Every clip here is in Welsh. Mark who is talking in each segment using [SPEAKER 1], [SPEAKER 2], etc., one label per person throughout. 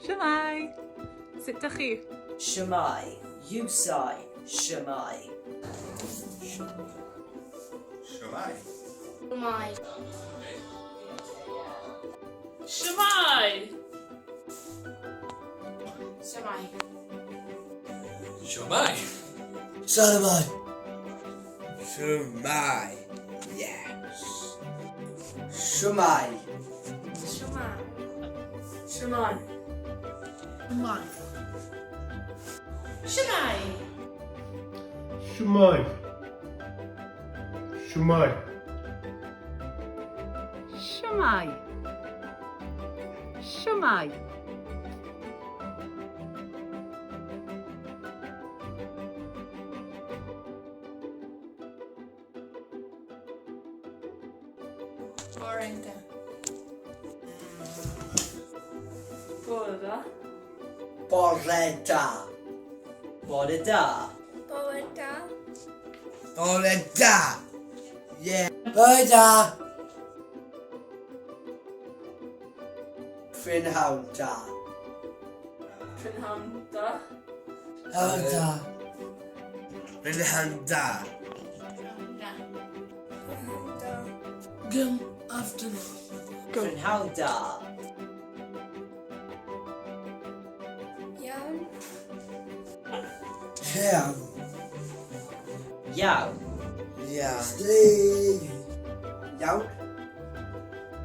[SPEAKER 1] Shwmae! Sut dych chi?
[SPEAKER 2] Shwmae, Yusai, Shwmae.
[SPEAKER 3] Shwmae.
[SPEAKER 4] Shwmae.
[SPEAKER 5] Shwmae!
[SPEAKER 4] Shwmae.
[SPEAKER 6] Shwmae.
[SPEAKER 7] Shwmae. Shwmae. Yes.
[SPEAKER 2] Shwmae.
[SPEAKER 4] Shwmae.
[SPEAKER 5] Shwmae.
[SPEAKER 4] Shwmae. Shwmae.
[SPEAKER 8] Shwmae. Shwmae.
[SPEAKER 1] Shwmae. Shwmae.
[SPEAKER 4] Bore da.
[SPEAKER 5] Bore da.
[SPEAKER 2] Bore da. Bore da.
[SPEAKER 4] Bore da.
[SPEAKER 7] Bore da. Yeah. Bore da.
[SPEAKER 2] Prynhawn da.
[SPEAKER 5] Prynhawn da.
[SPEAKER 7] Prynhawn da. Prynhawn da.
[SPEAKER 4] Da. Da. Good afternoon.
[SPEAKER 2] Prynhawn da.
[SPEAKER 4] Iawn.
[SPEAKER 7] Iawn.
[SPEAKER 2] Iawn.
[SPEAKER 7] Iawn.
[SPEAKER 2] Iawn.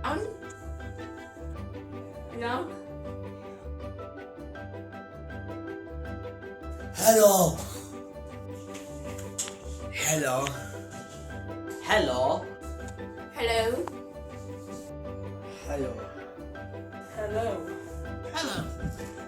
[SPEAKER 4] Iawn.
[SPEAKER 5] Iawn.
[SPEAKER 7] Helo. Helo.
[SPEAKER 2] Helo.
[SPEAKER 4] Hello.
[SPEAKER 7] Helo.
[SPEAKER 5] Hello.
[SPEAKER 4] Hello.